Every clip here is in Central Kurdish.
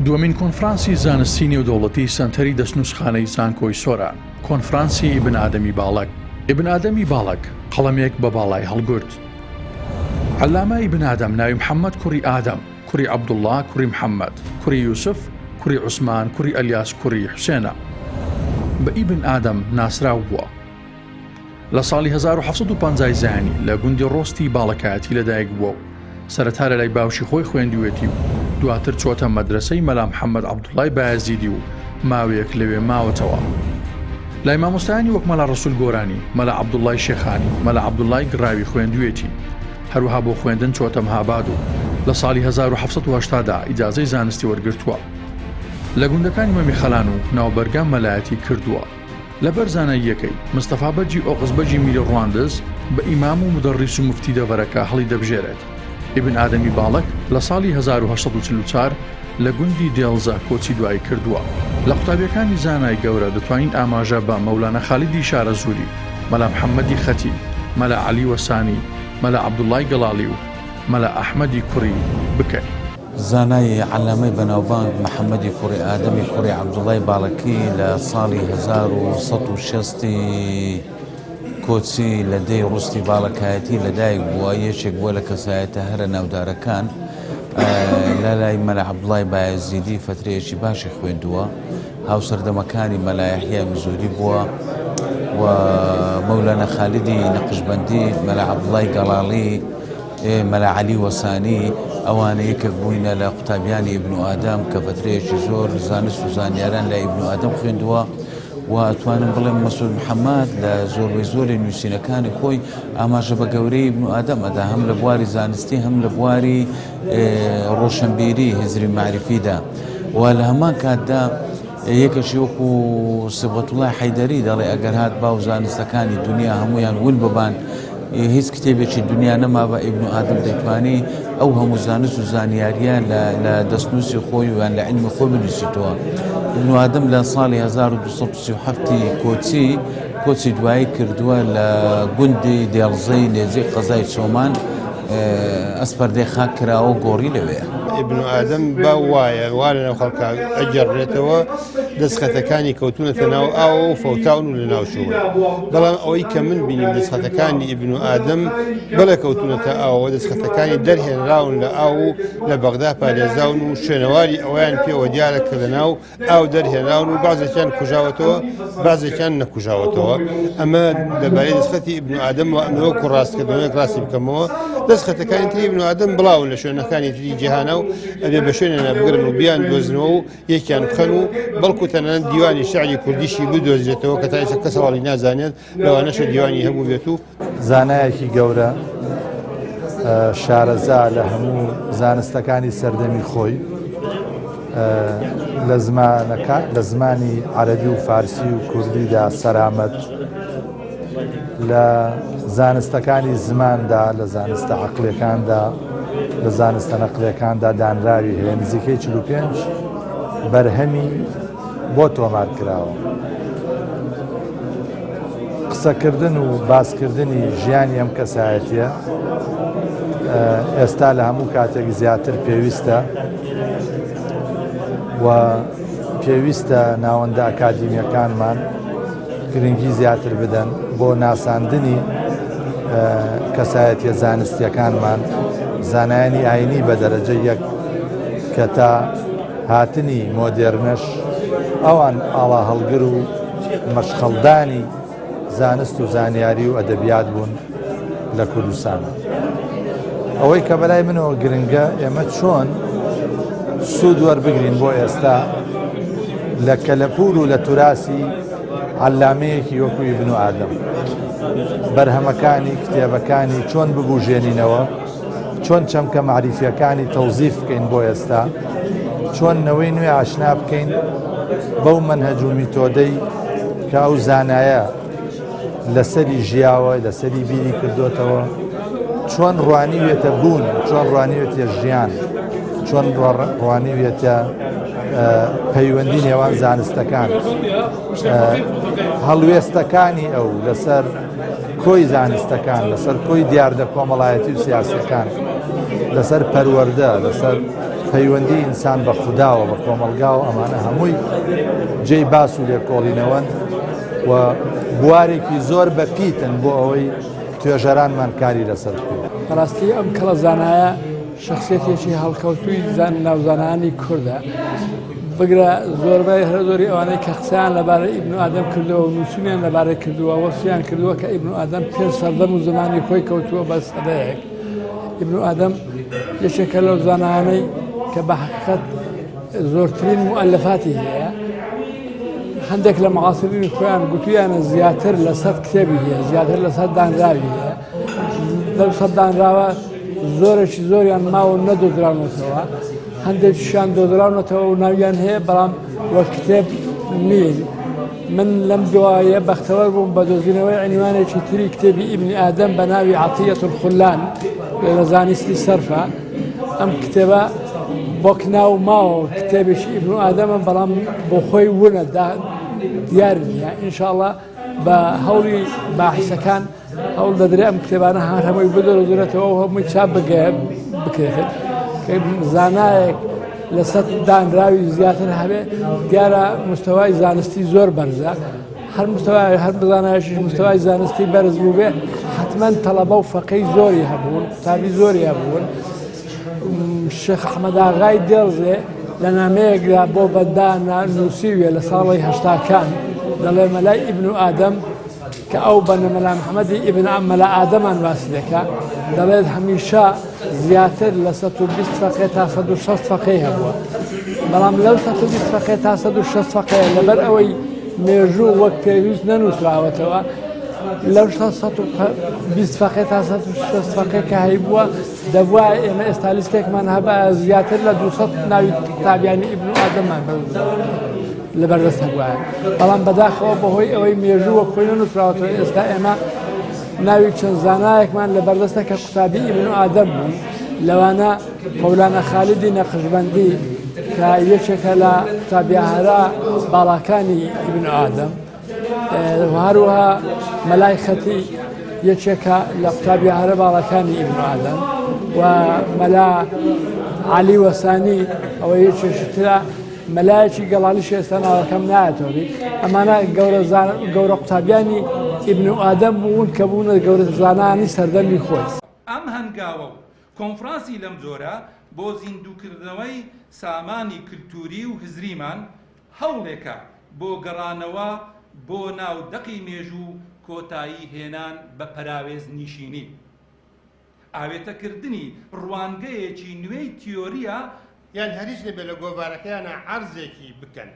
دووەمین کۆنفرانسی زانستی نێودەوڵەتی سەنتەری دەستنووسخانەی زانکۆی سۆران، کۆنفرانسی ئیبن ئادەمی باڵەک. ئیبن ئادەمی باڵەک، قەڵەمێک بە باڵای هەڵگورد. عەلامە ئیبن ئادەم ناوی محەممەد کوڕی ئادەم، کوڕی عەبدوڵڵا کوڕی محەممەد، کوڕی یوسف، کوڕی عوسمان کوڕی ئەلیاس کوڕی حوسێنە. بە ئیبن ئادەم ناسراو بووە. لە ساڵی 1750 زایانی لە گوندی ڕۆستی باڵەکایەتی لەدایک بووە و سەرەتا لە لای باوکی خۆی خوێندوویەتی و دواتر چۆتە مەدرەسەی مەلا محەممەد عەبدوڵای بایەزیدی و ماوەیەک لەوێ ماوەتەوە. لای مامۆستایانی وەک مەلا ڕەسول گۆرانی، مەلا عەبدوڵای شێخانی، مەلا عەبدوڵای گڕاوی خوێندوویەتی. هەروەها بۆ خوێندن چۆتە مهاباد و لە ساڵی 1780 دا ئیجازەی زانستی وەرگرتووە. لە گوندەکانی مەمی خەلان و ناوبەرگا مەلایەتی کردووە. لەبەر زاناییەکەی، مستەفا بەگی ئۆغزبەگی میری ڕواندز بە ئیمام و مودەڕیس و موفتی دەڤەرەکە هەڵیدەبژێرێت. ئیبن ئادەمی باڵەک لە ساڵی 1844 لە گوندی دێڵزە کۆچی دوایی کردووە. لە قوتابییەکانی زانای گەورە دەتوانین ئاماژە بە مەولانا خالیدی شارەزووری، مەلا محەممەدی خەتی، مەلا عەلی وەسانی، مەلا عەبدوڵڵای گەڵاڵی و مەلا ئەحمەدی کوڕی بکەین. زانای عەلامەی بەناوبانگ محەمەدی کوڕی ئادەمی کوڕی عەبدوڵای باڵەکی لە ساڵی 1160 کۆچی لە دێی ڕوستی باڵەکایەتی لەدایک بووە، یەکێک بووە لە کەسایەتە هەرە ناودارەکان. لە لای مەلا عەبدوڵای بایەزیدی فەترەیەکی باشی خوێندووە. هاوسەردەمەکانی مەلا یەحیای مزوری بووە و مەولانا خالیدی نەقشبەندی، مەلا عەبدوڵای گەڵاڵی، مەلا عەلی وەسانی، ئەوانە یەکێک بووینە لە قوتابیانی ئیبن ئادەم کە فەترەیەکی زۆر زانست و زانیاران لە ئیبن ئادەم خوێندووە و ئەتوانم بڵێم مەسعود محەممەد لە زۆربەی زۆری نووسینەکانی خۆی ئاماژە بە گەورەی ئیبن ئادەم ئەدا هەم لە بواری زانستی هەم لە بواری ڕۆشنبیری هزری مەعریفیدا و لە هەمان کاتدا یەکەشی وەکو سبغەتوڵای حەیدەری دەڵێ ئەگەر هات باو زانستەکانی دنیا هەمویان ون ببان هیچ کتێبێکی دنیا نەما بە ئیبن ئادەم دەیتوانی ئەو هەموو زانست و زانیاریە لە دەستنووسی خۆی ویان لە علمی خۆی بنووسیتەوە. ئیبن ئادەم لە ساڵی 1237 کۆچی کۆچی دوایی کردووە لە گوندی دێڵزەی نێزیک قەزای چۆمان ئەسپەردەی خاک کراوە و گۆڕی لەوێیە. ئیبن ئادەم باو وایە وا لەناو خەڵکا ئەگەڕێتەوە دەستخەتەکانی کەوتونەتە ناو ئاوە و فەوتاون و لەناو چوون بەڵام ئەوەی کە من بینیم دەستخەتەکانی ئیبن ئادەم بەڵێ کەوتونەتە ئاوە دەستخەتەکانی دەرهێنراون لە ئاو و لە بەغدا پارێزاون و شوێنەواری ئەویان پێوە دیارە کە لەناو ئاو دەرهێنراون و بازێکیان کوژاوەتەوە بازێکیان نەکوژاوەتەوە ئەمە دەبارەی دەستخەتی ئیبن ئادەم و ئەمەوە کو ڕاستکردنەوەیەک ڕاستی بکەمەوە دەستخەتەکانی تری ئیبن ئادەم بڵاون لە شوێنەکانی تری جیهانە و ئەبێ بە شوێنە بگرن و بیان دۆزنەوە و یەکیان بخەن و بەڵکو تەنانەت دیوانی شعری کوردیشی بدۆزرێتەوە کە تا ئێستا کەس هەواڵی نازانێت لەوانەشە دیوانی هەبوو بێت و زانایەکی گەورە، شارەزا لە هەموو زانستەکانی سەردەمی خۆی، لە زمانەکە لە زمانی عەرەبی و فارسی و کوردیدا سەرامەت، لە زانستەکانی زماندا، لە زانستە عەقڵیەکاندا، لە زانستە نەقڵیەکاندا دانراوی هەیە، نزیکەی 45 بەرهەمی بۆ تۆمار کراوە. قسەکردن و باسکردنی ژیانی ئەم کەسایەتیە ئێستا لە هەموو کاتێک زیاتر پێویستە و پێویستە ناوەندە ئەکادیمیەکانمان گرنگی زیاتر بدەن بۆ ناساندنی کەسایەتیە زانستیەکانمان زانایانی ئاینی بە دەرەجە یەک کە تا هاتنی مۆدێرنەش ئەوان ئاڵاهەڵگر و مەشخەڵدانی زانست و زانیاری و ئەدەبیات بوون لە کوردستان. ئەوەی کە بەلای منەوە گرنگە ئێمە چۆن سوود وەربگرین بۆ ئێستا لە کەلەپوور و لە توراسی عەلامەیەکی وەکو ئیبن و ئادەم بەرهەمەکانی کتێبەکانی چۆن ببوژێنینەوە چۆن چەمکە مەعریفیەکانی تەوزیف بکەین بۆ ئێستا، چۆن نەوەی نوێ ئاشنا بکەین بەو مەنهەج و میتۆدەی کە ئەو زانایە لەسەری ژیاوە، لەسەری بیری کردوتەوە، چۆن ڕوانیوێتە بوون، چۆن ڕوانیوێتە ژیان، چۆن ڕوانیوێتە پەیوەندی نێوان زانستەکان، هەڵوێستەکانی ئەو لەسەر کۆی زانستەکان، لەسەر کۆی دیاردە کۆمەڵایەتی و سیاسیەکان، لەسەر پەروەردە، لەسەر. پەیوەندی ئینسان بە خوداوە، بە کۆمەڵگاوە، ئەمانە هەمووی جێی باس و لێکۆڵینەوەن و بوارێکی زۆر بەپیتن بۆ ئەوەی توێژەرانمان کاری لەسەر بکەن. بەڕاستی ئەم کەڵە زانایە شەخسیەتێکی هەڵکەوتووی ناوزانانی کوردە، بگرە زۆربەی هەرە زۆری ئەوانەی کە قسەیان لەبارەی ئیبن ئادەم کردووە و نووسینیان لەبارەی کردووە، وەسفیان کردووە کە ئیبن ئادەم پێش سەردەم و زمانی خۆی کەوتووە بە سەدەیەک. ئیبن ئادەم یەکێکە لەو زانایانەی کە بە حەقیقەت زۆرترین موئەلەفاتی هەیە. هەندێک لە معاصرین خۆیان گوتویانە زیاتر لە 100 کتێبی هەیە، زیاتر لە 100 دانراوی هەیە. لەو 100 دانراوە زۆرێکی زۆریان ماوە نەدۆزراونەتەوە، هەندێکیشیان دۆزراونەتەوە و ناویان هەیە بەڵام وەک کتێب نین. من لەم دوایە بەختەوەر بووم بە دۆزینەوەی عنوانێکی تری کتێبی ئیبنی ئادەم بە ناوی عەتیەت الخلان لە زانستی سەرفە. ئەم کتێبە وەک ناو ماوە کتێبێکی ئیبن ئادەمە، بەڵام بۆ خۆی ونە دیار نییە. ئینشاءڵڵا بە هەوڵی باحیسەکان هەوڵ دەدرێت ئەم کتێبانە هەر هەمووی بدۆزرێتەوە و هەمووی چاپ بکرێت. کە زانایەک لەسەر دانراوی زیاتر هەبێ دیارە مستەوای زانستی زۆر بەرزە. هەر مستەوای هەر بزانایشیش مستەوای زانستی بەرز بوو بێ حتمما تەڵەبە و فەقەی زۆری هەبوون، قوتابی زۆری هەبوون. شێخ ئەحمەد ئاغای دێڵزێ لە نامەیەکدا بۆ بەندا نووسیویە لە ساڵی 80کان دەڵێ مەلای ئیبن و ئادەم کە ئەو بە مەلا محەممەدی ئیبن مەلا ئادەمان باسی دەکا، دەڵێت هەمیشە زیاتر لە 120 فەقێ تا 160 فەقێ هەبووە، بەڵام لەو 120 فەقێ تا 160 فەقێ لەبەر ئەوەی مێژوو وەک پێویست نەنووسراوەتەوە لەو 120 فەقێ تا 160 فەقێ کە هەیبووە دەبووە ئێمە ئێستا لیستێکمان هەبا زیاتر لە 200 ناوی قوتابیانی ئیبن ئادەممان لەبەردەست هەبووایە، بەڵام بەداخەوە بەهۆی ئەوەی مێژوو وەک خۆی نەنووسراوەتەوە ئێستا ئێمە ناوی چەند زانایەکمان لەبەردەستە کە قوتابی ئیبن ئادەم بوون، لەوانە مەولانا خالیدی نەقشبەندی کە یەکێکە لە قوتابیە هەرە باڵاکانی ئیبن ئادەم، هەروەها مەلای خەتی یەکێکە لە قوتابیە هەرە باڵاکانی ئیبن ئادەم و مەلا عەلی وەسانی ئەوە یەکێکی ترە مەلایەکی گەڵالیش ئێستا ناوەکەم نایەتەوە بی. ئەمانە گەورە قوتابیانی ئیبن ئادەم بوون کە بوونە گەورە زانانی سەردەمی خۆی. ئەم هەنگاوە و کۆنفرانسی لەم جۆرە بۆ زیندووکردنەوەی سامانی کلتووری و هزریمان هەوڵێکە بۆ گەڕانەوە بۆ ناو دەقی مێژوو و کۆتایی هێنان بە پەراوێزنیشینی. ئاوێتەکردنی ڕوانگەیەکی نوێی تیۆرییە. یان هەر هیچ نەبێ لە گۆڤارەکەیانا عەرزێکی بکەن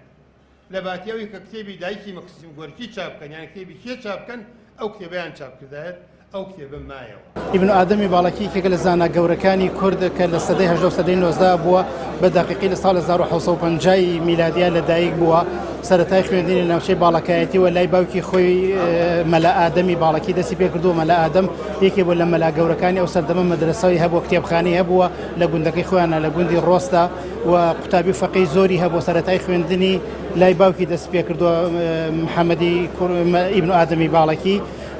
لە باتی ئەوەی کە کتێبی دایکی مەکسیم گۆرکی چاپ بکەن یان کتێبی کێ چاپ بکەن ئەو کتێبەیان چاپ کردایەت ئەو کتێبە مایەوە. ئیبن ئادەمی باڵەکی یەکێکە لە زانا گەورەکانی کورد کە لە سەدەی هەژدە و سەدەی نۆزدە بووە، بە دەقیقی لە ساڵ 1750 ی میلادیا لە دایک بووە. سەرەتای خوێندنی لە ناوچەی باڵەکایەتی و لای باوکی خۆی مەلا ئادەمی باڵەکی دەستی پێکردووە. مەلا ئادەم یەکێ بوو لە مەلا گەورەکانی ئەو سەردەمە، مەدرەسەی هەبووە، کتێبخانەی هەبووە لە گوندەکەی خۆیانە لە گوندی ڕۆستا و قوتابی و فەقێی زۆری هەبوو. سەرەتای خوێندنی لای باوکی دەست پێکردووە محەممەدی ئیبن ئادەمی باڵەکی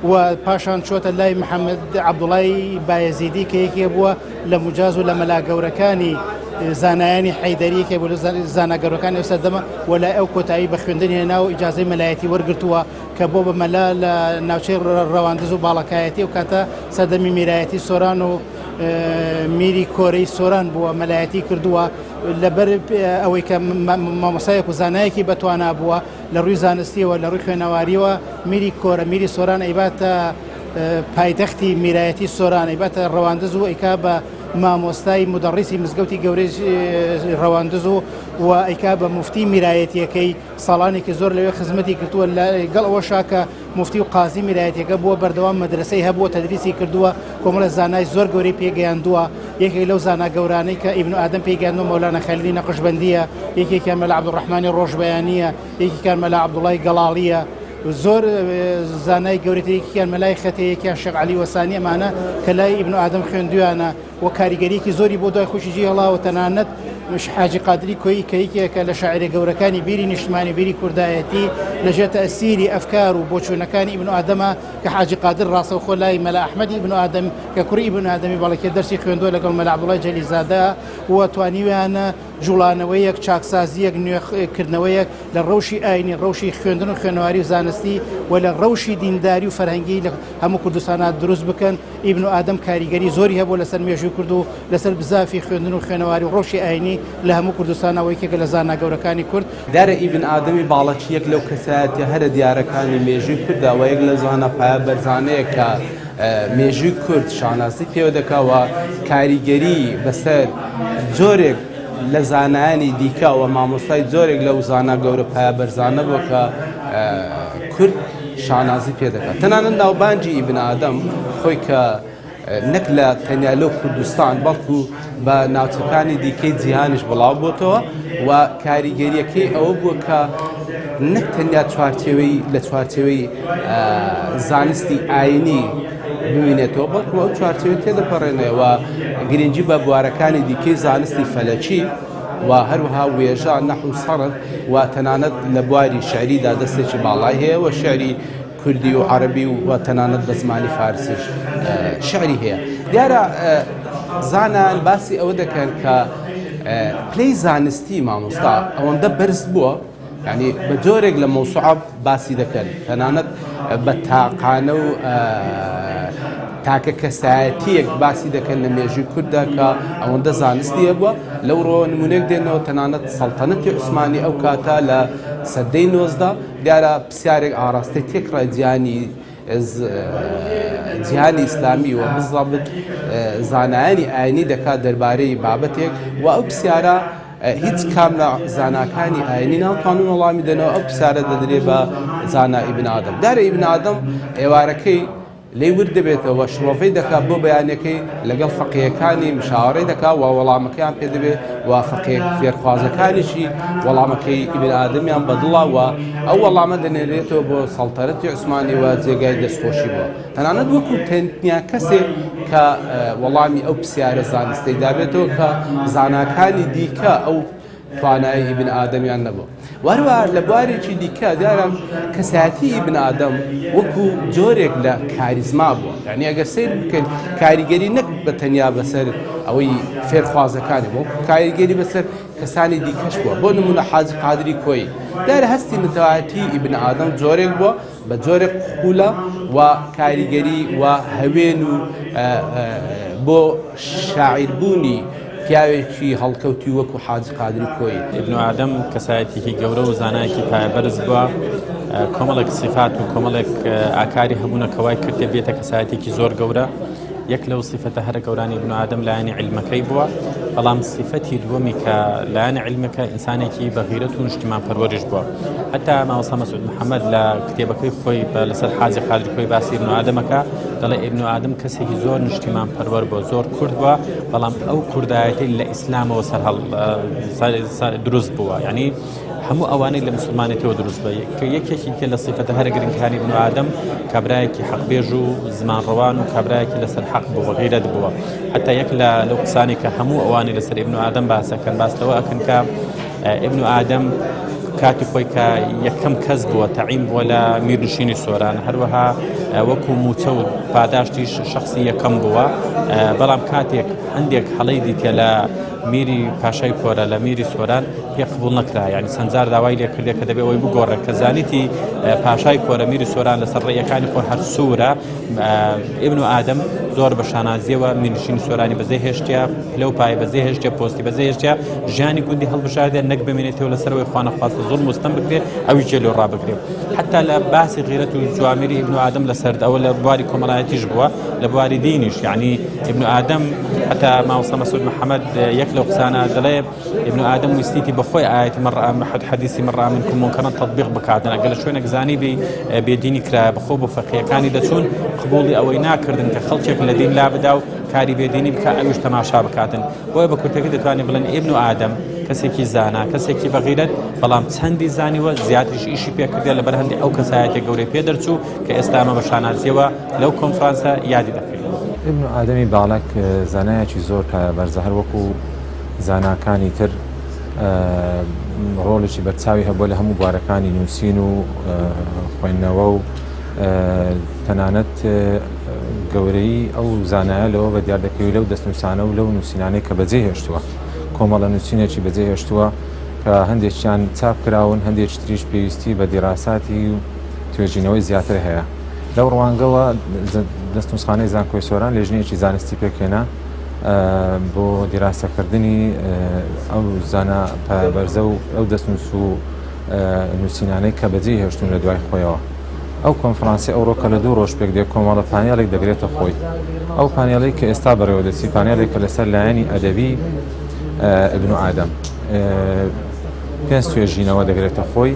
و پاشان چۆتە لای محەممەد عەبدوڵای بایەزیدی کە یەکێ بووە لە مجاز و لە مەلا گەورەکانی زانایانی حەیدەری، یەکێ بوو لە زانا گەورەکانی ئەو سەردەمە و لای ئەو کۆتایی بە خوێندنی هێنا و ئیجازەی مەلایەتی وەرگرتووە کە بۆ بە مەلا لە ناوچەی ڕەواندز و باڵەکایەتی و کاتە سەردەمی میرایەتی سۆران و میری کۆرەی سۆران بووە مەلایەتی کردووە. لەبەر ئەوەی کە مامۆسایەک و زانایەکی بەتوانا بووە لە ڕووی زانستیەوە لە ڕووی خوێنەواریەوە میری کۆرە میری سۆران ئەیباتە پایتەختی میرایەتی سۆران ئەیباتە ڕەواندز و ئەیکا بە مامۆستای مدەڕیسی مزگەوتی گەورەی ڕەواندز و و ئەیکا بە مفتی میرایەتیەکەی. ساڵانێکی زۆر لەوێ خزمەتی کردووە. لەگەڵ ئەوەشا کە مفتی و قازی میرایەتیەکە بووە بەردەوام مەدرسەی هەبووە، تەدریسی کردووە، کۆمەڵە زانای زۆر گەورەی پێگەیاندووە. یەکێک لەو زانا گەورانەی کە ئیبن ئادەم پێگەیاندووە مەولانا خەلیلی نەقشبەندییە، یەکێکیان مەلا عەبدولڕەحمانی ڕۆژبەیانییە، یەکێکیان مەلا عەبدوڵای گەڵاڵییە، زۆر زانای گەورەتر، یەکێکیان مەلای خەتێ، یەکیان شێخ عەلی وەسانی. ئەمانە کە لای ئیبن ئادەم خوێندویانە و کاریگەریەکی زۆری بۆ دوای خۆشی جێهێڵاوە. تەنانەت حاجی قادری کۆیی کە یەکێکە لە شاعیرە گەورەکانی بیری نیشتمانی بیری کوردایەتی لەژێر تەئسیری ئەفکار و بۆچوونەکانی ئیبن ئادەمە کە حاجی قادر ڕاستەوخۆ لای مەلا ئەحمەدی ئیبن ئادەم کە کوڕی ئیبن ئادەمی باڵەکیە دەرسی خوێندووە لەگەڵ مەلا عەبدوڵای جەلیزادە و توانیویانە جوڵانەوەیەک، چاکسازییەک، نوێکردنەوەیەک لە ڕەوشی ئایینی، ڕەوشی خوێندن و خوێنەواری و زانستی و لە ڕەوشی دینداری و فەرهەنگی لە هەموو کوردستانا دروست بکەن. ئیبن ئادەم کاریگەری زۆری هەبووە لەسەر مێژووی کورد و لەسەر بزافی خوێندن و خوێنەواری و ڕەوشی ئایینی لە هەموو کوردستانا و یەکێکە لە زانا گەورەکانی کورد. دیارە ئیبن ئادەمی باڵەکی یەک لەو کەسایەتیە هەرە دیارەکانی مێژووی کوردە و یەک لە زانا پایە بەرزانەیە کە مێژووی کورد شانازی پێوە دەکا و کاریگەری بەسەر جۆرێک لە زانایانی دیکە و مامۆستای جۆرێک لەو زانا گەورە پایە بەرزانە بووە کە کورد شانازی پێ دەکات. تەنانەت ناوبانگی ئیبن ئادەم خۆی کە نەک لە تەنیا لەو کوردستان بەڵکو بە ناوچەکانی دیکەی جیهانیش بڵاو بۆتەوە و کاریگەریەکەی ئەوە بووە کە نەک تەنیا چوارچێوەی لە چوارچێوەی زانستی ئاینی بمینێتەوە بەڵکو ئەو چوارچێوەی تێدەپەڕێنەوە گرنگی بە بوارەکانی دیکەی زانستی فەلەکی و هەروەها وێژە نەحو سەرف و تەنانەت لە بواری شعریدا دەستێکی باڵای هەیە و شعری کوردی و عەرەبی و تەنانەت بە زمانی فارسیش شعری هەیە. دیارە زانایان باسی ئەوە دەکەن کە پلەی زانستی مامۆستا ئەوەندە بەرز بووە یعنی بە جۆرێک لە مەوسوعە باسی دەکەن تەنانەت بە تاقانە و تاکە کەسایەتیەک باسی دەکەن لە مێژووی کورددا کە ئەوەندە زانستی هەبووە لەو ڕۆ نمونێک دێنەوە تەنانەت سەڵتەنەتی عوسمانی ئەو کاتە لە سەدەی 19 دیارە پرسیارێک ئاراستەی تێکڕای جیهانی جیهانی ئیسلامی و بزەبت زانایانی ئاینی دەکات دەربارەی بابەتێک و ئەو پرسیارە هیچ کام لە زاناکانی ئاینی ناتوانن وەڵامی دەنەوە ئەو پرسیارە دەدرێ بە زانا ئیبن ئادەم دارە ئیبن ئادەم ئێوارەکەی لێی ورد دەبێتەوە، شڕۆڤەی دەکات بۆ بەیانەکەی لەگەڵ فەقێیەکانی مشاوەرەی دەکات و وەڵامەکەیان پێ دەبێت و فەقێ فێرخوازەکانیشی وەڵامەکەی ئیبن ئادەمیان بەدڵە و ئەو وەڵامە دەنێرێتەوە بۆ سەڵتەنەتی عوسمانی و جێگای دەستخۆشی بووە تەنانەت وەکو تەنیا کەسێک کە وەڵامی ئەو پرسیارە زانستەی دابێتەوە کە زاناکانی دیکە ئەو توانای ئیبن ئادەمیان نەبوو. وهەروەها لە بوارێکی دیکە دیارە کەسایەتی ئیبن ئادەم وەکو جۆرێک لە کاریزما بووە یعنی ئەگەر سەیر بکەین کاریگەری نەک بە تەنیا بەسەر ئەوەی فێرخوازەکانی بوو کاریگەری بەسەر کەسانی دیکەش بووە بۆ نمونە حاجی قادری کۆیی دیارە هەستی نەتەوایەتی ئیبن ئادەم جۆرێک بووە بە جۆرێک قوولە و کاریگەری و هەوێن و بۆ شاعیربوونی پیاوێکی هەڵکەوتوی وەکو حاجی قادری کۆیی. ئیبن ئادەم کەسایەتیکی گەورە و زانایەکی پایەبەرز بووە، کۆمەڵێک سیفات و کۆمەڵێک ئاکاری هەبوونە کە وای کردێ بێتە کەسایەتێکی زۆر گەورە. یەک لەو سیفەتە هەرە گەورانی ئیبن ئادەم لایەنی عیلمەکەی بووە، بەڵام سیفەتی دووەمی کە لایەنە عیلمەکە ئینسانێکی بەغیرەت و نیشتیمان پەروەریش بووە. هەتا مامۆستا مەسعود محەممەد لە کتێبەکەی خۆی لەسەر حاجی قادری کۆی باسی ئیبن ئادەمەکە دەڵێ ئیبن ئادەم کەسێکی زۆر نیشتیمان پەروەر بووە، زۆر کورد بووە، بەڵام ئەو کوردایەتی لە ئیسلامەوە سەرهەڵ دروست بووە یعنی هەموو ئەوانەی لە مسلمانێتەوە دروست بە کە یەکێکی کە لە سیفەتە هەرە گرنگەکانی ئیبن ئادەم کابرایەکی حەقبێژ و زمان ڕەوان و کابرایەکی لەسەر حەق بووە غیرەت بووە حتا یەک لە لەو قسانی کە هەموو ئەوانەی لەسەر ئیبن ئادەم باسەکەن باس لەوە ئەکەن کە ئیبن ئادەم کاتی خۆی کە یەکەم کەس بووە تەعین بووە لە میرنشینی سۆران هەروەها وەکو موچە و پاداشتیش شخصی یەکەم بووە بەڵام کاتێک هەندێک هەڵەی دیتە لە میری پاشای کۆرە لە میری سۆران پێ قبول نەکرا یعنی چەندجار داوای لێ کردێ کە دەبێ ئەوی بگۆڕێت کە زانیتی پاشای کۆرە میری سۆران لەسەر ڕێیەکانی خۆ هەر سوورە ئیبن و ئادەم زۆر بە شانازیەوە میرنشینی سۆرانی بەجێ هێشتە پلە و پای بەجێ هێشتە پۆستی بەجێ هێشتە ژیانی گوندی هەڵبژاردە نەک بمێنێتەوە لەسەرەوەی خوانەخواستە زوڵم و ستەم بکرێت ئەوی جێ لۆ ڕابگرێت حتا لە باسی غیرەت و جوامێری ئیبن و ئادەم لەسەر ئەوە لە بواری کۆمەڵایەتیش بووە لە بواری دینیش یعنی ئیبن و ئادەم حتا مامۆستا مەسعود محەممەد یەک لەو قسانە دەڵێ ئیبن ئادەم ویستیتی بە خۆی ئایەتی من رأى حد حدیثی من رأى منکم منکرا تطبیق بکاتن ئەگەر لە شوێنێک زانی بی بێدینی کرایە بەخۆ بۆ فەقیەکانی دەچوون قبوڵی ئەوەی ناکردن کە خەڵکێک لە دین لا بدا و کاری بێدینی بکە ئەویش تەماشا بکاتن بۆیە بە کورتەکە دەتوانین بڵێن ئیبن ئادەم کەسێکی زانا کەسێکی بەغیرەت بەڵام چەندی زانیوە زیاتریش ئیشی پێکردە لەبەر هەندی ئەو کەسایەتێک گەورەی پێ دەرچوو کە ئێستا ئەمە بە شانازیەوە لەو کۆنفرانسە یادی دەکەین. ئیبن ئادەمی باڵەک زانایەکی زۆر پایەبەرزە هەر وەکو. زاناکانی تر ڕۆڵێکی بەرچاوی هەبووە لە هەموو بوارەکانی نووسین و خوێندنەوە و تەنانەت گەورەی ئەو زانایە لەوە بە دیار دەکەوی لەو دەستنووسانە و لەو نووسینانەی کە بەجێ هێشتووە کۆمەڵە نووسینێکی بەجێ هێشتووە کە هەندێکیان چاپ کراون هەندێکی تریش پێویستی بە دیراساتی و توێژینەوەی زیاتر هەیە لەو ڕوانگەوە دەستنووسخانەی زانکۆی سۆران لێژنەیەکی زانستی پێکهێنا بۆ دیراسەکردنی ئەو زانا پایەبەرزە و ئەو دەستنووس و نووسینانەی کە بەجێی هێشتون لە دوای خۆیەوە. ئەو کۆنفرانسی ئەوڕۆ کە لە دوو ڕۆژ پێک دێ کۆمەڵە پانێڵێک دەگرێتە خۆی. ئەو پانێڵەی کە ئێستا بەڕێوە دەچی پانێڵێکە لەسەر لایەنی ئەدەبی ئیبن ئادەم. پێنج توێژینەوە دەگرێتە خۆی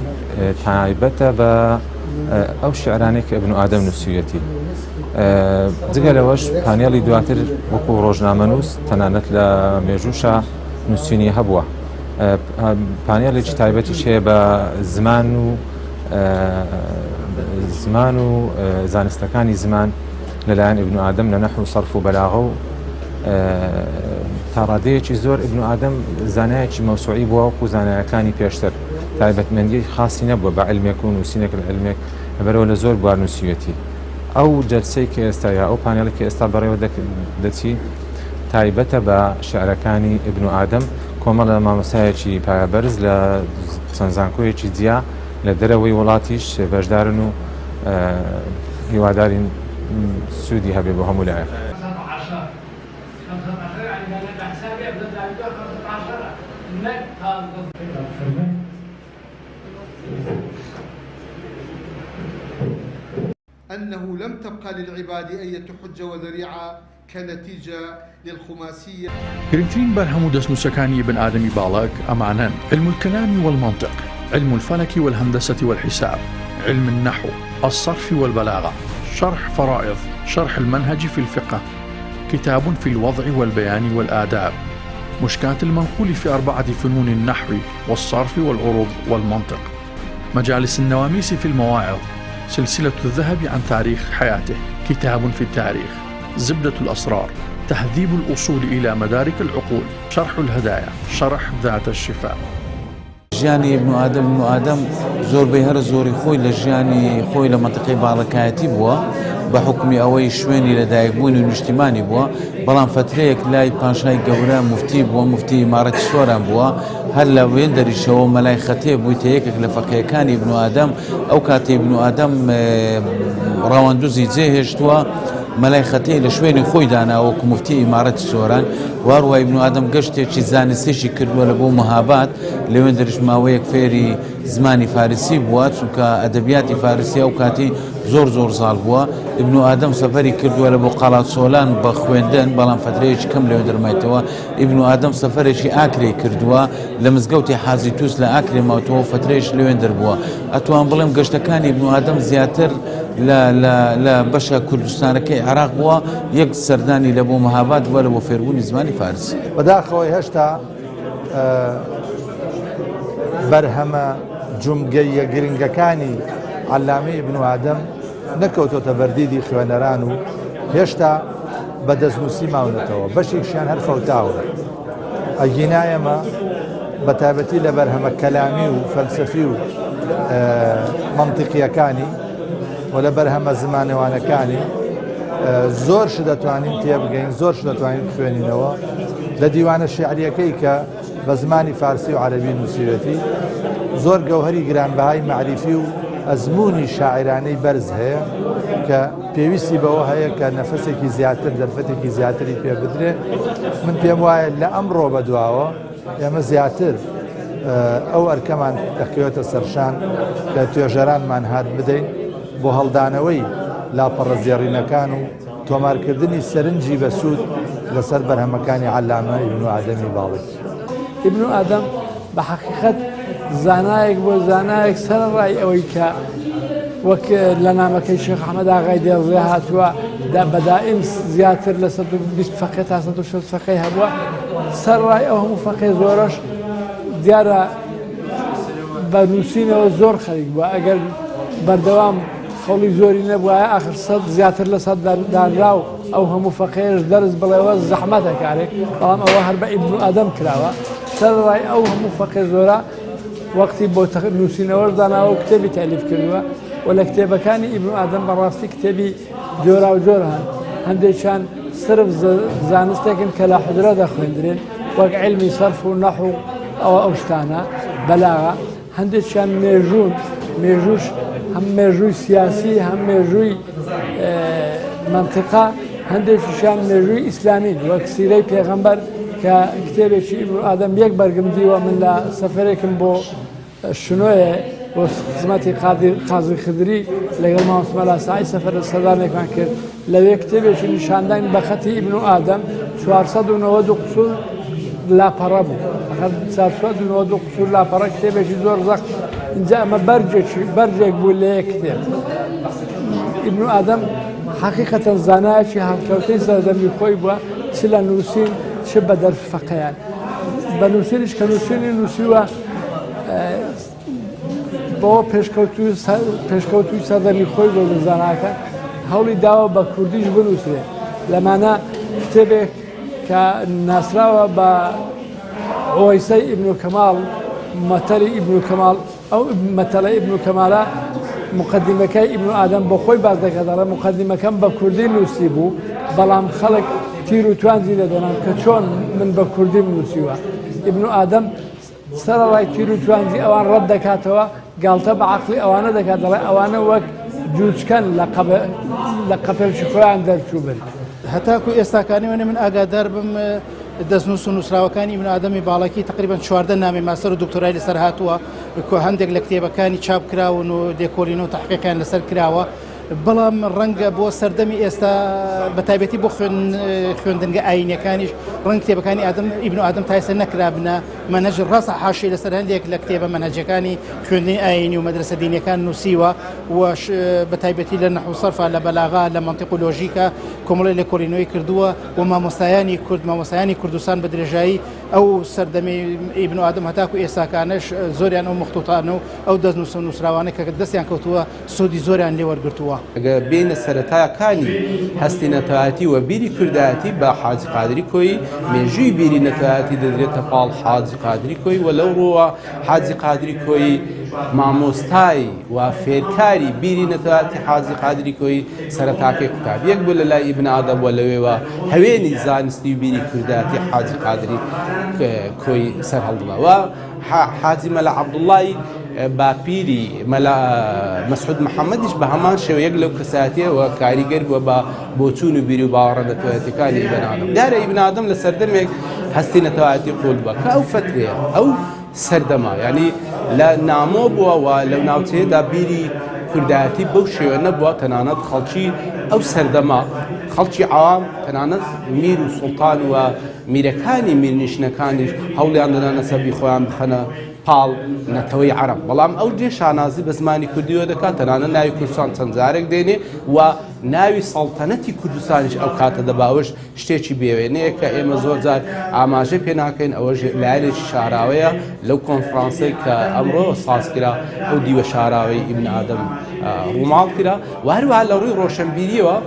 تایبەتە بە ئەو شعرانەی کە ئیبن ئادەم نووسیویەتی. جگە لەوەش پانێڵی دواتر وەکو ڕۆژنامەنووس تەنانەت لە مێژووشا نووسینی هەبووە. پانێڵێکی تایبەتیش هەیە بە زمان و زمان و زانستەکانی زمان لەلایەن ئیبن ئادەم لە نەحو و سەرف و بەلاغە و تا ڕادەیەکی زۆر ئیبن ئادەم زانایەکی مەوسوعی بووە وەکو زانایەکانی پێشتر تایبەتمەندی خاصی نەبووە بە علمێک و نووسینێک لە علمێک لەبەرەوە لە زۆر بوار نووسیوێتی ئەو جەلسەی کە ئێستا یا ئەو پانێڵی کە ئێستا بەڕێوە دەچی تایبەتە بە شعرەکانی ئیبن ئادەم کۆمەڵە مامۆستایەکی پایەبەرز لە چەند زانکۆیەکی جیا لە دەرەوەی وڵاتیش بەشدارن و هیوادارین سوودی هەبێ بۆ هەموو لایەک. أنه لم تبق للعباد أية حجة وذريعة كنتيجة للخماسية. گرنگترین بەرهەم و دەستنووسەکانی ئیبن ئادەمی باڵەک ئەمانەن، علم الکلام والمنطق، علم الفلک والهندسة والحساب، علم النحو، الصرف والبلاغة، شرح فرائض، شرح المنهج في الفقه، کتاب في الوضع والبيان والآداب، مشكاة المنقول في أربعة فنون النحو والصرف والعروض والمنطق، مجالس النواميس في المواعظ، سلسلة الذهب عن تاريخ حياته، كتاب في التاريخ، زبدة الأسرار، تهذيب الأصول إلى مدارك العقول، شرح الهدايا، شرح ذات الشفاء. ژیانی ئیبن ئادەم ئیبن ئادەم زۆربەی هەرە زۆری خۆی لە ژیانی خۆی لە مەنتیقەی باڵەکایەتی بووە بە حوکمی ئەوەی شوێنی لەدایکبوونی و نیشتیمانی بووە بەڵام فەترەیەک لای پاشای گەورە موفتی بووە موفتی ئیمارەتی سۆران بووە هەر لە وێندەریشەوە مەلای خەتێ بوویتە یەکێک لە فەقێیەکانی ئیبن ئادەم ئەو کاتەی ئیبن ئادەم ڕەواندوزی جێهێشتووە مەلای خەتێی لە شوێنی خۆی داناوە وەکو موفتی ئیمارەتی سۆران واروە ئیبن ئادەم گەشتێکی زانستیشی کردووە لە بۆ مهاباد لەوێندەریش ماوەیەک فێری زمانی فارسی بووە چونکە ئەدەبیاتی فارسی ئەو کاتی زۆر زۆر زاڵ بووە ئیبن ئادەم سەفەری کردووە لە بۆ قەڵاچۆلان بە خوێندن بەڵام فەترەیەکی کەم لەوێ دەرمایتەوە ئیبن ئادەم سەفەرێکی ئاکرێ کردووە لە مزگەوتی حازی توس لە ئاکرێ ماوتەوە فەترەیەش لەوێندەر بووە ئەتوان بڵێم گەشتەکانی ئیبن ئادەم زیاتر لە لە لە بەشە کوردستانەکەی عێراق بووە یەک سەردانی لە بۆ مهاباد بووە لە بۆ فێربوونی زمانی فارسی. بەداخەوە هێشتا بەرهەمە جومگەییە گرنگەکانی عەلامەی ئیبن ئادەم نەکەوتۆتە بەردیدی خوێنەران و هێشتا بە دەستنووسی ماونەتەوە، بەشێکشیان هەر فەوتاون. ئەگینا ئێمە بە تایبەتی لە بەرهەمە کەلامی و فەلسەفی و مەنتیقییەکانی و لە بەرهەمە زمانەوانەکانی زۆر شت دەتوانین تێبگەین، زۆر شت دەتوانین بخوێنینەوە. لە دیوانە شیعرییەکەی کە بە زمانی فارسی و عەرەبی نووسیوێتی، زۆر گەوهەری گرانبەهای مەعریفی و ئەزموونی شاعیرانەی بەرز هەیە کە پێویستی بەوە هەیە کە نەفەسێکی زیاتر، دەرفەتێکی زیاتری پێ بدرێ. من پێم وایە لە ئەمڕۆ بەدواوە ئێمە زیاتر ئەو ئەرکەمان دەکەوێتە سەرشان کە توێژەرانمان هات بدەین بۆ هەڵدانەوەی لاپەڕە زێڕینەکان و تۆمارکردنی سەرنجی بەسوود لەسەر بەرهەمەکانی عەلامە ئیبن ئادەمی باڵی. ئیبن ئادەم بە حەقیقەت زانایەک بووە، زانایەک سەرەڕای ئەوەی کە وەک لە نامەکەی شێخ ئەحمەد ئاغای دێڵزێ هاتووە بە دائیم زیاتر لە 120 فەقێ تا 160 فەقێی هەبووە، سەرەڕای ئەو هەموو فەقێ زۆرەش دیارە بە نووسینەوە زۆر خەریک بووە، ئەگەر بەردەوام. قەوڵی زۆری نەبوایە ئاخر سەد زیاتر لە سەد دانراو ئەو هەموو فەقێیەش دەرس بڵێوە زەحمەتە کارێک بەڵام ئەوە هەر بە ئیبن ئادەم کراوە سەرەڕای ئەو هەموو فەقێ زۆرە وەختی بۆ نووسینەوەش داناوە و کتێبی تەلیف کردووە و لە کتێبەکانی ئیبن ئادەم بەڕاستی کتێبی جۆراوجۆر هەن هەندێکیان سرف زانستێکن کە لە حجرە دەخوێندرێن وەک علمی سەرف و نەحو ئەوە ئەو شتانە بەلاغە هەندێکیان مێژوون، مێژووش هەم مێژووی سیاسی هەم مێژووی مەنتیقە، هەندێکیشیان مێژووی ئیسلامین وەک سیرەی پێغەمبەر کە کتێبێکی ئیبن ئادەم یەک بەرگم دیوە من لە سەفەرێکم بۆ شنۆیە بۆ خزمەتی قازی خدری لەگەڵ مامۆستا مەلا سەعید سەفەر سەردانێکمان کرد لەوێ کتێبێکی نیشانداین بە خەتی ئیبن و ئادەم 490 و قسوور لاپەڕە بوو 490 و قسوور لاپەڕە کتێبێکی زۆر زەق اینجا ئەمە بەرجێکی بەرجێک بوو لە یەک کتێب ئیبن و ئادەم حەقیقەتەن زانایەکی هەڵکەوتەی سەردەمی خۆی بووە چ لە نووسین چ بە دەرس فەقەیان بە نووسینیش کە نووسینی نووسیوە بەوە پێشکەوتووی سەردەمی خۆی بۆ زاناکە هەوڵی داوە بە کوردیش بنووسرێ لەمانە کتێبێک کە ناسراوە بە ئۆیسەی ئیبن و کەماڵ مەتەری ئیبن و کەماڵ ئەو مەتەلە ئیبن و کەمالە مقدمەکەی ئیبن و ئادەم بۆ خۆی باس دەکات دەڵێ مقدمەکەم بە کوردی نووسی بوو بەڵام خەڵک تیر و توانجی لێدەنان کە چۆن من بە کوردیم نووسیوە ئیبن و ئادەم سەرەڕای تیر و توانجی ئەوان ڕەت دەکاتەوە، گاڵتە بە عەقڵی ئەوانە دەکات، دەڵێ ئەوانە وەک جووچکەن لە قەپێکی خۆیان دەرچووبن. هەتاکو ئێستاکانی وێنە من ئاگادار بم دەستنووس و نووسراوەکانی ئیبن ئادەمی باڵەکی تقریبا 14 نامی ماستەر و دکتۆرای لەسەر هاتووە کە هەندێک لە کتێبەکانی چاپ کراون و لێکۆڵینەوە و تەحقیقیان لەسەر کراوە بەڵام ڕەنگە بۆ سەردەمی ئێستا بە تایبەتی بۆ خوێندنگە ئاینەکانیش ڕەنگ کتێبەکانی ئادەم ئیبن ئادەم تا ئێستا نەکرابنە مەنهەج ڕاستە حاشیە لەسەر هەندێک لە کتێبە مەنهەجەکانی خوێندنی ئاینی و مەدرسە دینیەکان نووسیوە و بە تایبەتی لە نەحو سەرفا لە بەلاغا لە مەنتیق و لۆژیکا کۆمەڵی لێکۆڵینەوەی کردووە و مامۆستایانی کورد مامۆستایانی کوردستان بە درێژایی ئەو سەردەمی ئیبن ئادەم هەتاکو ئێستاکانش زۆریان ئەو مەختوتانە و ئەو دەستنووسە نووسراوانە کە دەستیان کەوتووە سوودی زۆریان لێ وەرگرتووە. ئەگەر بێینە سەرەتاکانی هەستی نەتەوایەتی و بیری کوردایەتی بە حاجی قادری کۆیی، مێژووی بیری نەتەوایەتی دەدرێتە پاڵ حاجی قادری کۆیی و لەو ڕووەوە حاجی قادری کۆیی مامۆستای و فێرکاری بیری نەتەوایەتی حاجی قادری کۆیی سەرەتاکەی قوتابیەک بوو لە لای ئیبن ئادەم و لەوێوە هەوێنی زانستی و بیری کوردایەتی حاجی قادری کۆیی سەرهەڵدەدا و حاجی مەلا عەبدوڵڵای باپیری مەلا مەسعود محەممەدیش بە هەمان شێوە یەک لەو کەسایەتیەوە کاریگەر بووە بە بۆچوون و بیر و باوەڕە نەتەوایەتیەکانی ئیبن ئادەم. دیارە ئیبن ئادەم لە سەردەمێک هەستی نەتەوایەتی قووڵ بووە کە ئەو فەترەیە ئەو سەردەمە یعنی لە نامۆ بووە و لەو ناوچەیەدا بیری کوردایەتی بەو شێوە نەبووە تەنانەت خەڵکی ئەو سەردەمە خەڵکی عوام تەنانەت میر و سوڵتان و میرەکانی میرنشینەکانیش هەوڵیان دەدا نەسەبی خۆیان بخەنە پاڵ نەتەوەی عەرەب، بەڵام ئەو جێ شانازی بە زمانی کوردیەوە دەکات، تەنانەت ناوی کوردستان چەند جارێک دێنێ و ناوی سەڵتەنەتی کوردستانیش ئەو کاتە دەبا، ئەوەش شتێکی بێوێنەیە کە ئێمە زۆر جار ئاماژەی پێ ناکەین، ئەوەش لایەنێکی شاراوەیە لەو کۆنفرانسەی کە ئەمڕۆ ساز کرا، ئەو دیوە شاراوەی ئیبن ئادەم ڕووماڵ کرا و هەروەها لە ڕووی ڕۆشنبیریەوە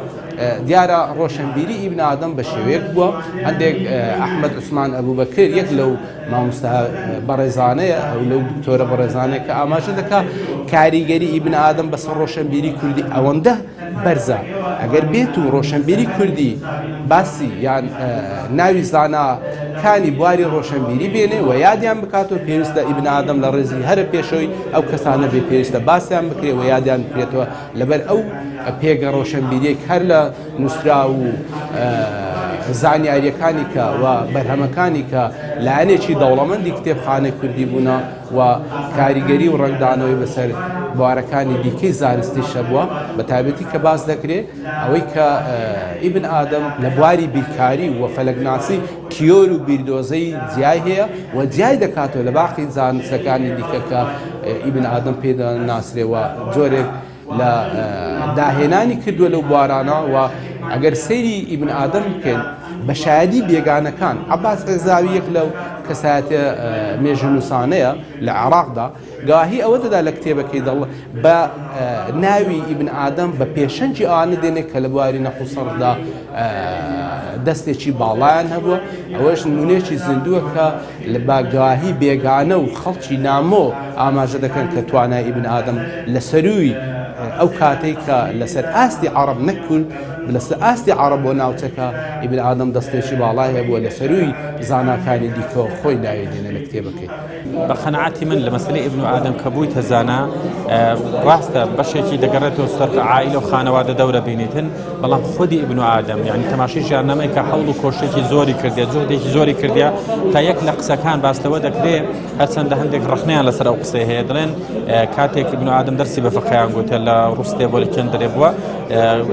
دیارە ڕۆشنبیری ئیبن ئادەم بە شێوەیەک بووە هەندێک ئەحمەد عوسمان ئەبوبەکر یەک لەو مامۆستا بەڕێزانەیە ئەو لەو دکتۆرە بەڕێزانەیە کە ئاماژە دەکا کاریگەری ئیبن ئادەم بەسەر ڕۆشنبیری کوردی ئەوەندە بەرزە ئەگەر بێت و ڕۆشنبیری کوردی باسی یان ناوی زانا کانی بواری ڕۆشنبیری بێنێ و یادیان بکاتەوە پێویستە ئیبن ئادەم لە ڕێزی هەرە پێشەوەی ئەو کەسانە بێ پێویستە باسیان بکرێ و یادیان بکرێتەوە لەبەر ئەو پێگە ڕۆشنبیریەک هەر لە نووسراو و زانیاریەکانی کە و بەرهەمەکانی کە لایەنێکی دەوڵەمەندی کتێبخانەی کوردی بوونە و کاریگەری و ڕەنگدانەوەی بەسەر بوارەکانی دیکەی زانستی شەبووە بە تایبەتی کە باس دەکرێت ئەوەی کە ئیبن ئادەم لە بواری بیرکاری و فەلەکناسی تیۆر و بیردۆزەی جیای هەیە و جیای دەکاتەوە لە باقی زانستەکانی دیکە کە ئیبن ئادەم پێ دەناسرێ و جۆرێک لە داهێنانی کردووە لەو بوارانە و ئەگەر سەیری ئیبن ئادەم بکەین بە شایەدی بێگانەکان عەباس عێزاوی یەک لەو کەسایەتیە مێژوونووسانەیە لە عێراقدا گەواهی ئەوە دەدا لە کتێبەکەی دەڵ بە ناوی ئیبن ئادەم بە پێشەنگی ئەوانە دێنێت کە لە بواری نەحو و سەرفدا دەستێکی باڵایان هەبووە ئەوەش نمونەیەکی زیندووە کە لە بە گەواهی بێگانە و خەڵکی نامۆ ئاماژە دەکەن کە توانای ئیبن ئادەم لە سەرووی ئەو کاتەی کە لەسەر ئاستی عەڕەب نەک کورد لەسەر ئاستی عەڕەب بۆ ناوچەکە ئیبن ئادەم دەستێکی باڵای هەبووە لە سەرووی زاناکانی دیکەوە خۆی ناوی دێنێ لە کتێبەکەی. بە قەناعەتی من لە مەسەلەی ئیبن ئادەم کە بوویتە زانا ڕاستە بەشێکی دەگەڕێتەوە سەر عائیلە و خانەوادە دەورە بینیتن بەڵام خودی ئیبن ئادەم یعنی تەماشی ژیاننامەی کە هەوڵ و کۆشێکی زۆری کردێ جوهدێکی زۆری کردیا تا یەک لە قسەکان باس لەوە دەکرێ هەرچەندە هەندێک ڕخنیان لەسەر ئەو قسەی هەیە دەڵێن کاتێک ئیبن ئادەم دەرسی بە فەقیان گوتە لە ڕوستێ بۆ لە کێندرێ بووە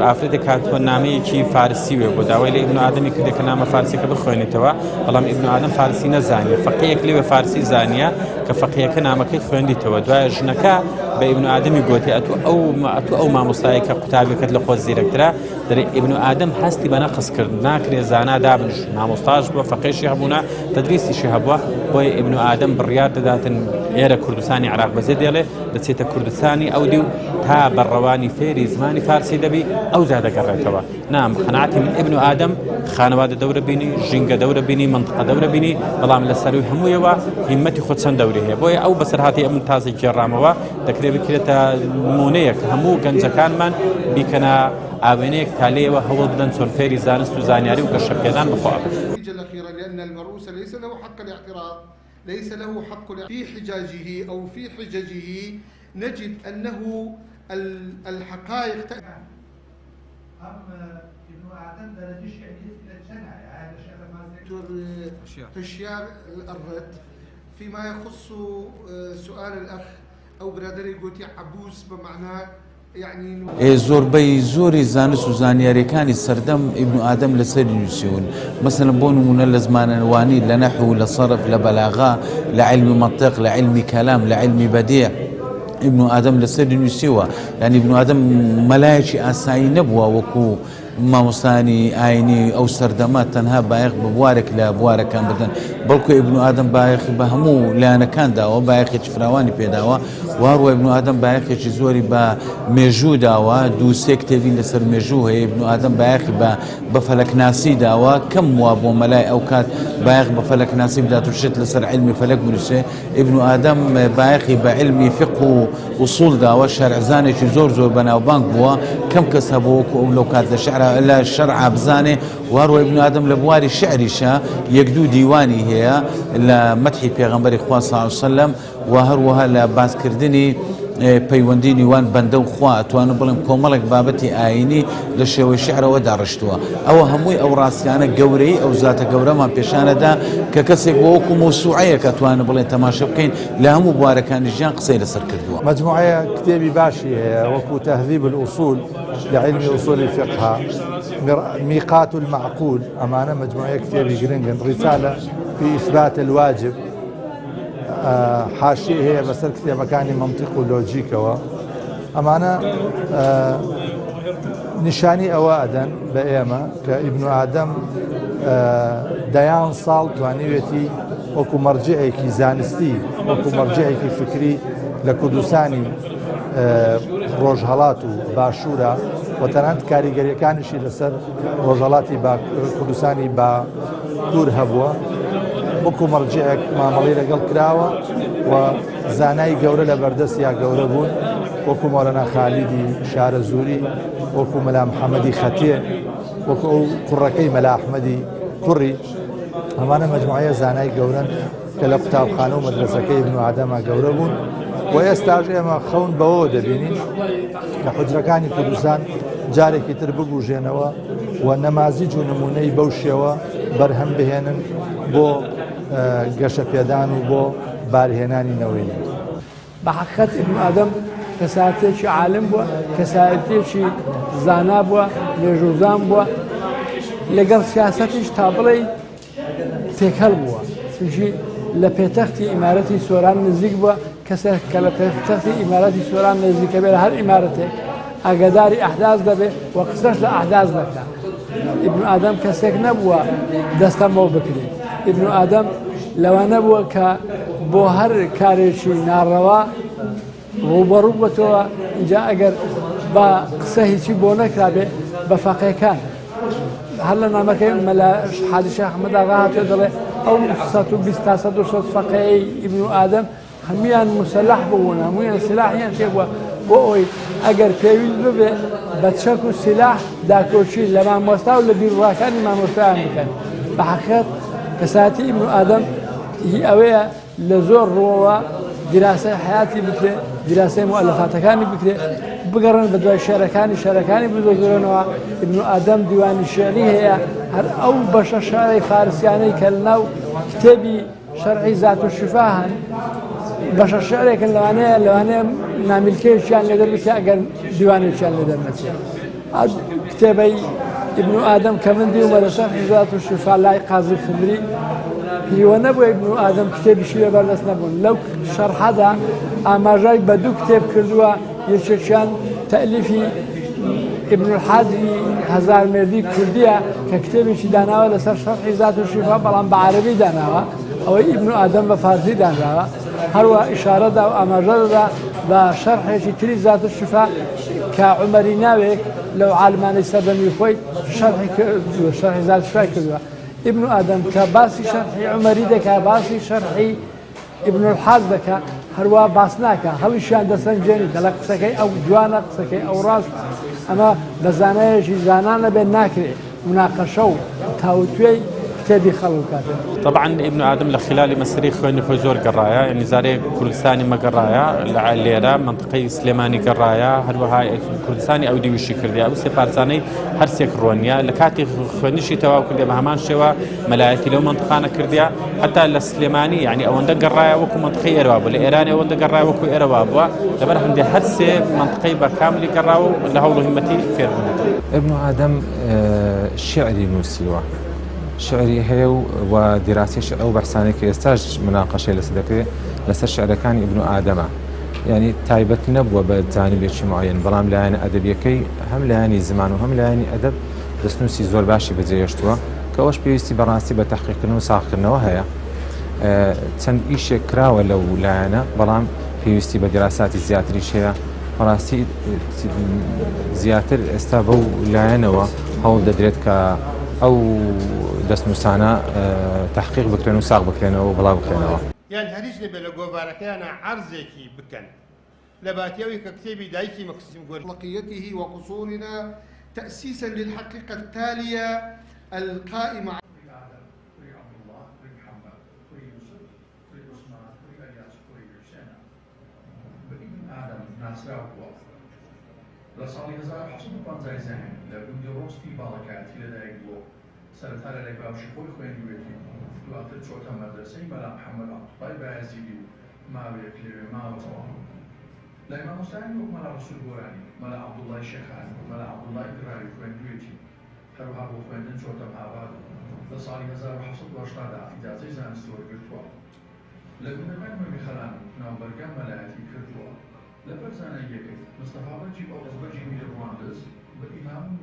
ئافرەتێک هاتووە نامەیەکی فارسی وێ بۆ داوای لە ئیبن ئادەمی کردێ کە نامە فارسیەکە بخوێنێتەوە بەڵام ئیبن ئادەم فارسی نەزانیە فەقیەک لەوێ فارسی زانیە کە فەقیەکە نامەکەی خوێندیتەوە دوایە ژنەکە بە ئیبن ئادەمی گوتی ئەتو ئەو ئەتو ئەو مامۆستایە کە قوتابیەکەت لە خۆت زیرەکترە دەرێ ئیبن ئادەم هەستی بە نەقس کرد ناکرێ زانا دابنیش مامۆستاش بووە فەقێشی هەبوونە تدریسیشی هەبووە بۆیە ئیبن ئادەم بڕیار دەداتن ئێرە کوردستانی عراق بەجێ دێڵێ دەچێتە کوردستانی ئەودی و تا بە ڕەوانی فێری زمانی فارسی دەبی ئەوجا دەگەڕێتەوە نام قەناعەتی من ئیبن ئادەم خانەوادە دەورە بینی ژینگە دەورە بینی منطقە دەورە بینی بەڵام لە سەروی هەموویەوە هیمەتی خۆ چەند دەوری هەیە بۆیە ئەو بەسەرهاتی ئەمن تازە گێڕامەوە دەکرێت بکرێتە نمونەیەک هەموو گەنجەکانمان بیکەنە ئاوێنەیەک تا لێیەوە هەوڵ بدەن چۆن فێری زانست و زانیاری و گەشەپێدان بخوا لأن المرؤوس ليس له حق الاعتراض ليس له حق في حجاجه أو في حججه نجد أنه الحقائق هشيار الرد فيما يخص سؤال الأخ أو برادري قوتي عبوس بمعنى زۆربەی زۆری زانست و زانیاریەکانی سەردەم ئیبن ئادەم لەسەری نووسیون مەسەلەن بۆ نموونە لە زمانەوانی لە نەحو لە سەرف لە بەلاغە لە عیلمی مەنتق لە عیلمی کەلام لە عیلمی بەدیع ئیبن ئادەم لەسەری نووسیوە یعنی ئیبن ئادەم مەلایەکی ئاسایی نەبووە وەکو مامۆستایانی ئاینی ئەو سەردەمە تەنها بایەخ بە بوارێک لە بوارەکان بدەن، بەڵکو ئیبن ئادەم بایەخی بە هەموو لایەنەکان داوە، بایەخێکی فراوانی پێداوە و هەروە ئیبن ئادەم بایەخێکی زۆری بە مێژوو داوە، دوو سێ کتێبی لەسەر مێژوو هەیە، ئیبن ئادەم بایەخی بە بە فەلەکناسی داوە، کەم وا بۆ مەلای ئەو کات بایەخ بە فەلەکناسی بدات و شت لەسەر عیلمی فەلەک بنووسێ، ئیبن ئادەم بایەخی بە عیلمی فیقه و ئوسوڵ داوە، شەرعزانێکی زۆر زۆر بەناوبانگ بووە، کەم کەس هەبووە وەکو ئەو لەو کات لە شعرا لە شەرعا بزانێ و هەروە ئیبن ئادەم لە بواری شعریشا یەک دوو دیوانی هەیە لە مەدحی پێغەمبەری خوا صلی اللە علیە وسلم و هەروەها لە باسکردنی پەیوەندی نیوان بەندە و خوا ئەتوانم بڵێم کۆمەڵێک بابەتی ئایینی لە شێوەی شعرەوە داڕشتووە ئەوە هەمووی ئەو ڕاستیانە گەورەی ئەو زاتە گەورەمان پێشانەدا کە کەسێک بۆ وەکو مەوسوعەیەک ئەتوانم بڵێن تەماشا بکەین لە هەموو بوارەکانی ژیان قسەی لەسەر کردووە. مەجموعەیە کتێبی باشی هەیە وەکو تهذیب الاصول لە عیلمی اصول الفقه، میقات المعقول، ئەمانە مەجموعەیە کتێبی گرنگن، رسالە فی اثبات الواجب، حاشیەی هەیە بەسەر کتێبەکانی مەنتیق و لۆجیکەوە. ئەمانە نیشانی ئەوە ئەدەن بە ئێمە کە ئیبن ئادەم دەیان ساڵ توانیوێتی وەکو مەرجعێکی زانستی وەکو مەرجعێکی فکری لە کوردستانی ڕۆژهەڵات و باشوورە و تەنانەت کاریگەریەکانیشی لەسەر ڕۆژهەڵاتی کوردستانی باکوور هەبووە وەکو مەرجعێک مامەڵەی لەگەڵ کراوە و زانای گەورە لە بەردەستیا گەورە بوون وەکو مەولانا خالیدی شارەزووری وەکو مەلا محەممەدی خەتێ وەکو ئەو کوڕەکەی مەلا ئەحمەدی کوڕی ئەمانە مەجموعەیە زانای گەورەن کە لە قوتابخانە و مەدرەسەکەی ئیبن ئادەما گەورە بوون و ئێستاش ئێمە خەون بەوە دەبینین کە حوجرەکانی کوردستان جارێکی تر ببوژێنەوە و نەمازیج و نمونەی بەو شێوە بەرهەم بهێنن بۆ گەشەپێدان و بۆ بارهێنانی نەوەی نوێ. بە حەقیقەت ئیبن ئادەم کەسایەتیەکی عالم بووە، کەسایەتیەکی زانا بووە، مێژووزان بووە، لەگەڵ سیاسەتیش تا بڵێی تێکەڵ بووە، چونکی لە پێتەختی ئیمارەتی سۆران نزیک بووە، کەسێک کە لە پێتەختی ئیمارەتی سۆران نزیکە بێ لە هەر ئیمارەتێک ئاگاداری ئەحداث دەبێ و قسەش لە ئەحداث دەکا. ئیبن ئادەم کەسێک نەبووە دەستەمۆ بکرێ. ئیبن ئادەم. لەوانە بووە کە بۆ هەر کارێکی ناڕەوا ڕووبەڕوو بۆتەوە اینجا ئەگەر بە قسە هیچی بۆ نەکرابێ بە فەقێکان هەر لە نامەکەی مەلا حاجی شێخ ئەحمەد ئاغا هاتووە دەڵێ ئەو 120 تا 160 فەقێی ئیبن ئادەم هەموویان موسەلەح بوون، هەموویان سیلاحیان پێ بووە بۆ ئەوەی ئەگەر پێویست ببێ بە چەک و سیلاح داکۆکی لە مامۆستا و لە بیروڕاکانی مامۆستایان بکەن. بە حەقیقەت کەسایەتی ئیبن ئادەم هی ئەوەیە لە زۆر ڕووەوە دیراسەی حەیاتی بکرێ، دیراسەی موئەلەفاتەکانی بکرێ، بگەڕێن بە دوای شعرەکانی، شعرەکانی بدۆزرێنەوە. ئیبن ئادەم دیوانی شعری هەیە، هەر ئەو بەشە شعرەی فارسیانەی کە لەناو کتێبی شەرحی زات و شفا هەن بەشە شعرێکن لەوانەیە لەوانەیە نامیلکەیەکیان لێ دەربچێ ئەگەر دیوانێکیان لێ دەرنەچێ کتێبەی ابن ئادەم کە من دیومە لە شەرحی زات و شفا لای قازی خدری هیوە نەبوو ابن ئادەم کتێبیشی لە بەردەست نەبوون لەو شەرحەدا ئاماژای بە دوو کتێب کردووە یەکێکیان تەئلیفی ابن الحاجی هەزارمێردی کوردیە کە کتێبێکی داناوە لەسەر شەرحی زات و شیفا بەڵام بە عەرەبی داناوە ئەوەی ابن ئادەم بە فارسی دانراوە هەروە ئیشارەدا و ئاماژە دەدا بە شەرحێکی تری زات و شفا کە عومەری ناوێک لەو عالمانەی سەردەمی خۆی شەرحی کردووە شەرحی زات شفای کردووە ابن ئادەم کە باسی شەرحی عومەری دەکا باسی شەرحی ابن الحاج دەکا هەروا باس ناکا هەڵیشیان دەسەنگێنی دەڵێ قسەکەی ئەو جوانە قسەکەی ئەو ڕاستە ئەمە بە زانایەکی زانا نەبێت ناکرێ مناقەشە و تاوتوێی کتێبی خەڵک بکاتن. طبعا ابن ئادەم لە خلالی مەسەلەی خوێندنی خۆی زۆر گەڕایە یعنی زارێ کوردستانی مەگەڕایە لە لێرە مەنتقەی سلێمانی گەڕایە هەروەها کوردستانی ئەو دیویشی کردیا ئەو سێ پارچانەی هەرسێک ڕۆنیە لە کاتی خوێندنیشی تەواو کردیا بە هەمان شێوە مەلایەتی لەو مەنتقانە کردیا حتا لە سلێمانی یعنی ئەوەندە گەڕایە وەکو مەنتقەی ئێرە بوو لە ئێران ئەوەندە گەڕایە وەکو ئێرە بووە لەبەر هەندێ هەر سێ مەنتقەی بە کاملی گەڕاوە و لە هەوڵ و هیمەتی فێربوونەوە. ابن ئادەم شیعری نووسیوە شعری هەیە و و دیراسی ئەو بەحسانەی کە ئێستاش مناقەشەی لەسەر دەکرێت لەسەر شعرەکانی ابن ئادەمە یعنی تایبەت نەبووە بە جانبێکی معەن بەڵام لایەنە ئەدەبیەکەی هەم لایەنی زمان و هەم لایەنی ئەدەب دەستنووسی زۆر باشی بەجێهێشتووە کە ئەوەش پێویستی بەڕاستی بە تەحقیقکردن و ساغکردنەوە هەیە. چەند ئیشێک کراوە لەو لایەنە بەڵام پێویستی بە دیراساتی زیاتریش هەیە بەڕاستی زیاتر ئێستا بەو لایەنەوە هەوڵ دەدرێت کە ئەو دەستنووسانە تحقیق بکرێن و ساغ بکرێنەوە و بڵاو بکرێنەوە. یان هەر هیچ نەبێ لە گۆڤارەکەیانا عەرزێکی بکەن لە باتی ئەوەی کە کتێبی دایکی مەکسیم گۆرکی. لقیته وقصورنا تأسیسا للحقیقە التالیە القائمە. کوڕی ئادەم، کوڕی عەبدوڵڵا، کوڕی محەممەد، کوڕی یوسف، کوڕی عوسمان، کوڕی ئەلیاس، کوڕی حوسێنە. بە ئیبن ئادەم ناسراو بووە. لە ساڵی 1750 زایینی لە گوندی ڕۆستی باڵەکایەتی لەدایک بووە و سەرەتا لە لای باوکی خۆی خوێندوویەتی و دواتر چۆتە مەدرەسەی مەلا محەممەد عەبدوڵڵای بایەزیدی و ماوەیەک لەوێ ماوەتەوە. لای مامۆستایانی وەک مەلا ڕەسوول گۆرانی، مەلا عەبدوڵڵای شێخانی و مەلا عەبدوڵڵای گڕاوی خوێندوویەتی. هەروەها بۆ خوێندن چۆتە مهاباد و لە ساڵی 1780 دا ئیجازەی زانستی وەرگرتووە. لە گوندەکانی مەمیخەلان و ناوبەرگە مەلایەتی کردووە. لەبەر زاناییەکەی، مستەفا بەگی ئۆغوز بەگی میری ڕواندز بە ئیمام و.